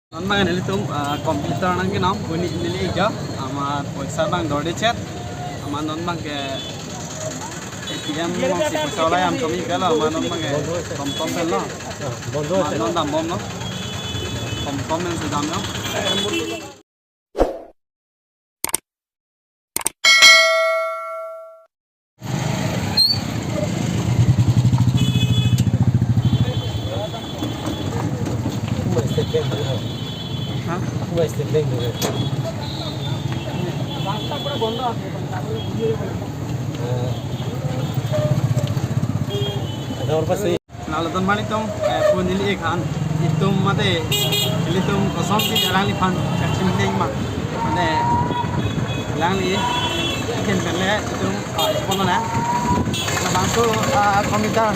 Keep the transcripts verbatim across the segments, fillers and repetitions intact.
Non abang nelitum, ah, computer nangkenam, pu neli, neli ikja, amat poisa abang dordechet, amat non abangke A T M alongsi poisa olai am chomi iklo, amat non abangke TomTom pen lo. Ah, bondo amat ase. Non dambomlo. TomTom pensi damlo. Kuma State Bank dolo. Ha? Kuma State Bank dolo. Rasta pura bondo ase. Ah. Ada orang pasti. Lalu ton mani tum, eh, pu neli ikhan, itum mate, ilitum kosonsi alangliphan kachimding ma, mane, alangli, ken pen le, itum, ah, itum na, labangso, ah, computer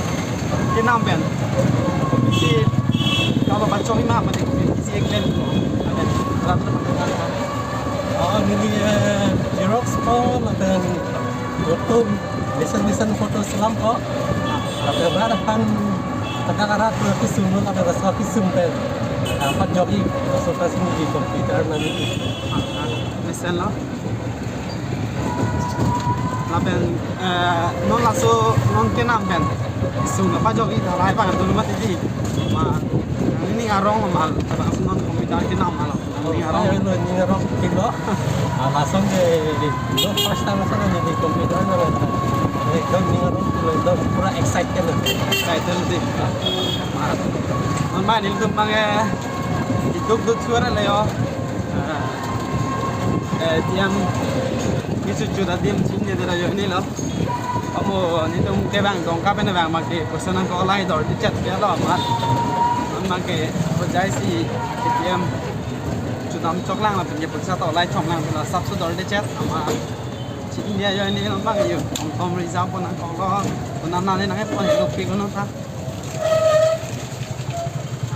kenam pen, isi, kalau baca lima, mane, isi eklen, mane, rat, Oh, neli, eh, Xerox ko, lapen photo, mesen-mesen photo selam ko. Lapen rat aphan, kadang rat lo kesung lo, lapen rat lo kesung pen. Dapat jogi, laso ta si neli computer nangji. Ah, ah, mesenlo. Lapen, eh, non laso, non kenam pen. Sung apa jogi, halahai abang dulu mati di. Ma, nangning arong ma, laso non computer kenam ma lo. Nangning arong. Oh, ning arong kilo. Ah, lason de, lo first time lason de computer na lo. Ekdom ning arong kilo, ekdom pura excited lo. Excited lo di. Ma, non abang nelitum abang, eh, iduk duk suara le yo. Ah, eh, A T M kecho cho adim chini dera yo ni lo. Amo nelitum ke abang Dongka pen abang abangke poisa nangkolai dordechet ke lo amat. Abangke hojai si A T M chodam choklang lapen ke poisa ta olai chomlang la asapso dordechet amat. Chini yo ni abang yo TomTom reserve pon nangkoklo. Pon nang nang nang pon lo pi kono ta.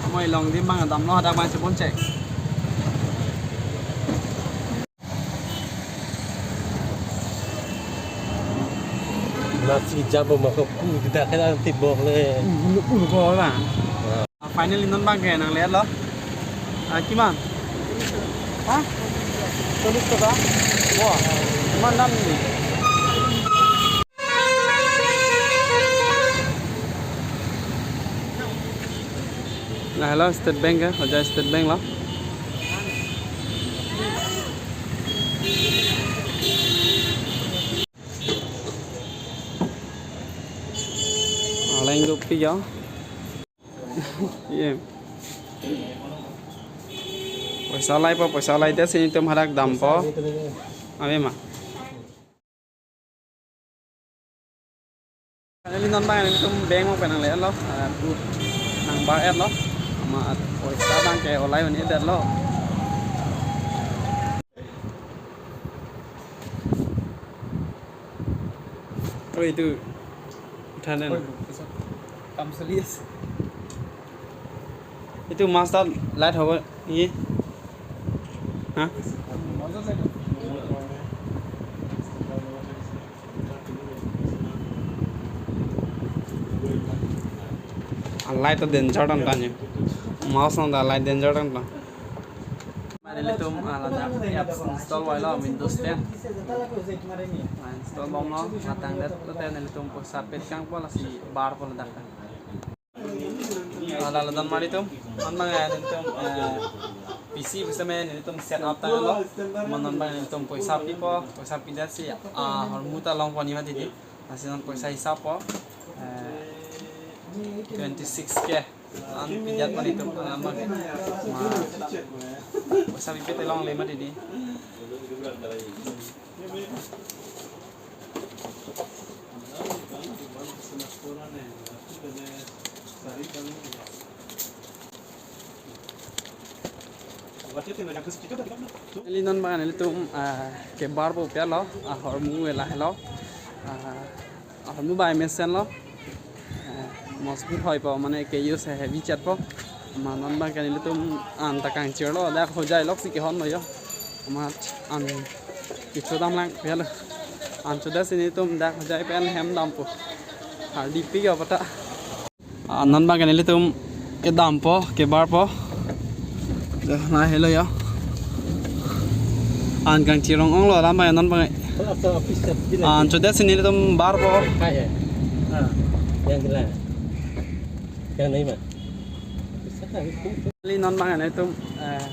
Amo along adim abang damlo hadak abang chepon chek. Nasi jabo mako pu kita kena tibok le. Ulu, ulu ko la. Ah. Finally non abangke nangle-etlo. Ah, kiman? Ha? Chollish taka? Wah, kiman dam ni? Lahelo State Bank ke, hojai State Bank lo. Aleng dup pi yo. Ye. Poisa olaipo, poisa olai det si nelitum hadak dampo. Ave ma. Finally non abang nelitum bank along pen nangle-etlo, ah, pu nangbar-etlo, amat poisa abangke olai un-edetlo. Oi, itu uthane na. Oi, bu, bisa. Kam serius. Itu master light hobo ye? Ha? Ah, light ta danger dam tanya. Mouse nang ta light danger dam ta. Mane nelitum, ah, ladak apps install wailo Windows ten. Ah, install bomlo, matang det lote nelitum poisa pet kangpo lasi barpo ladak ta. Ah, lalu non mani tum, non abang, eh, nelitum, eh, P C bisa me nelitum set up tanglo. Non abang nelitum poisa pipo, poisa pidet si, ah, ahormu ta longpo ni mati di. Lasi non poisa hisappo, eh, twenty six K. An pidet mani tum, ah, abang. Ma, poisa pipe te longle mati di. Neli non abang nelitum, ah, kebarpo pu lo, ah, ahormu lahelo, ah, ahormu bai mesenlo. Eh, mosbut hoipo, mane ke use heavy chetpo. Amat non abangke nelitum an ta kangchirlo, dak hojai loksi kehonlo yo. Amat an kecho damlang pu lo. An chodet si nelitum dak hojai pen hem dampo. Hardi pi yo pata. Ah, non abangke nelitum kedampo, kebarpo. Lahelo ya. An kangchirong onglo lam abang non abang. An chodet si nelitum barpo. Yang nai ma. Li non abang nelitum, eh,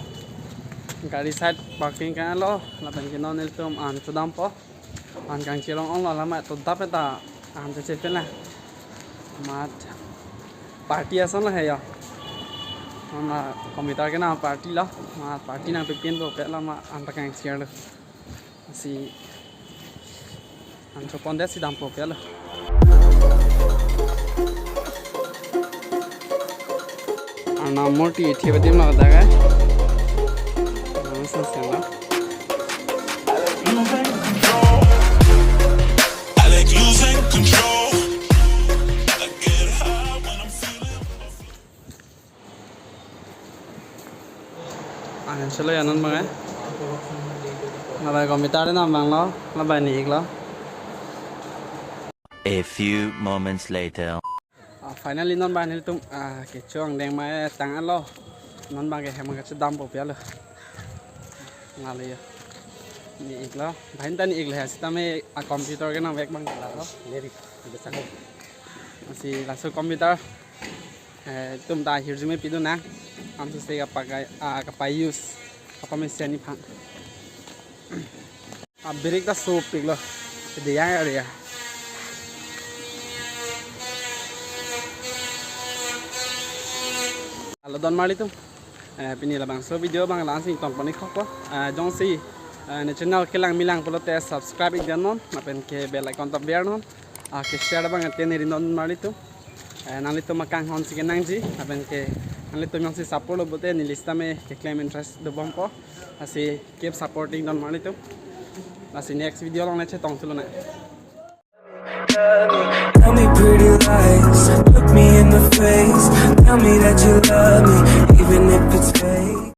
gari side parking kanglo, lapen ke non nelitum an chodampo. An kangchirong onglo lam atum ta pen ta an chechepin la. Mat party ason lo he yo. Mama computer kena party lo. Mat party nangpepinpo pet lo ma an ta kangchir lo. Si an chopondet si dampo pet lo. Arnam murti thip adim lo dak ke. Arnam sangsen lo. I like losing control. I get high when I'm feeling. Angan solo ya non abang eh. Labai computer na abang lo, labai ni ik lo. A few moments later. Ah, finally non abang nelitum, ah, kecho angdeng mai tang-an lo. Non abang ke hem kachedampo pia lo. Ngali ya. Ni ik lo. Bahin ta ni ik lo ya. Sitame a computer ke nangvek abang ke la lo. Neri, bisa ko. Masi laso computer. Eh, tum ta hirjume pidun nang. Am suse kapakai, ah, kapai use. Kapamesen ni phang. A brake ta sopik lo. Dei yang area. Halo don marli tum. Eh, pini labangso video abang la-an si ingtonpon ik kok po. Eh, jongsi, eh, ne channel kelang milang pulote subscribe ik den non. Lapen ke bell icon ta ber non. Ah, ke share abang ate neri non marli tum. Eh, nanglitum akanghon si kenangji. Lapen ke nanglitum jongsi support lo pulote neli sitame keklem interest dobompo. Lasi keep supporting don marli tum. Lasi next video along le chetong thulo nang. Tell me pretty lies, look me in the face. Tell me that you love me, even if it's fake.